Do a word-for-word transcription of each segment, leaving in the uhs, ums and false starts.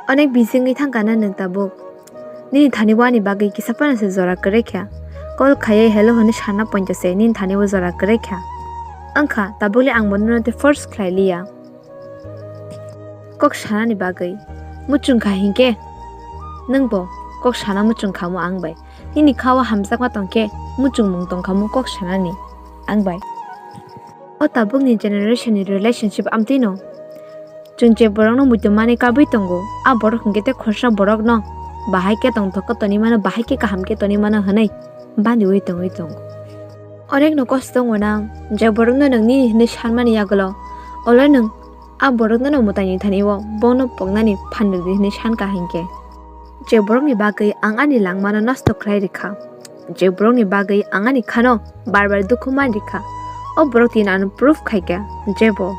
Onek bisingwi thangkha na nwng tabuk. Nini thani o ani bagwi kisa phano se jora kwrwi kha. Call khaiwi hello hwnwi sana poito se nini thani o jora kwrwi kha. Wngkha tabukle ang bono no tei force khlai liya. Kok sanani bagwi muchung kha hinkhe nwngbo kok sana muchung khamo ang bai. Nini kha o hamjakma tongkhe muchungmung tongkhamo kok sanani ang bai. O tabukni generation ni relationship amtwino. Chwng je borokno muitu manwi kabwi tongo, a borok hinkhe tei khorsa borokno bahai khe tongthok khe tonwi mano, bahai khe kaham khe tonwi mano hwnwi baniwi tongwi tongo. Onekno kosto tongo nang, je borokno nwng nini hwnwi sanmani yagulo, olo nwng a borokno no mwtaini thani o bono poknani phan rwdi hwnwi sankha hinkhe. Je borokni bagwi ang ani langmano nosto khlai rikha, je borokni bagwi ang ani khano bar bar dukhu man rikha, o borok tini ano proof khaikha je bo,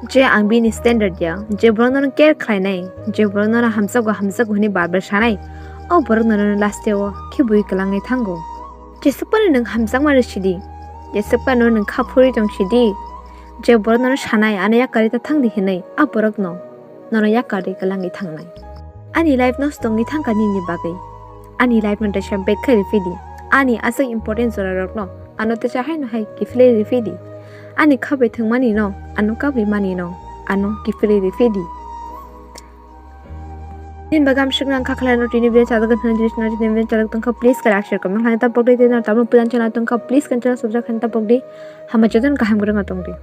je ang bini standard ya, je borok nono care khlainai, je borok nono hamjakgo hamjakgo hwnwi bar bar sanai, o borok nono last o khibui kwlangwi thango. Jeswk phano nwng hamjakma rw sidi, jeswk phano nwng kha phurwi tong sidi, je borok nono sanai ano yakarwi ta thangdi hwnwi, a borokno nono yakarwi kwlangwi thangnai. Ani life nosto wngwi thangkha nini bagwi. Ani life no teisa back khe rifidi. Ani aswk important jora rokno ano teisa haino hai kiphilwi rifidi. Ani khabai thwngmani no, ano kabwi mani no, ano kiphilwi rifidi. Nini bagwi amswk nang kha khlai no tini video chajak thani jis na tini video chajak tongkha, please khe like share comment khlai ta pokdi, tini tabuk pujan channel tongkha, please kan channel subscribe khlai ta pokdi. Hama jotono kaham kwrwng tongdi.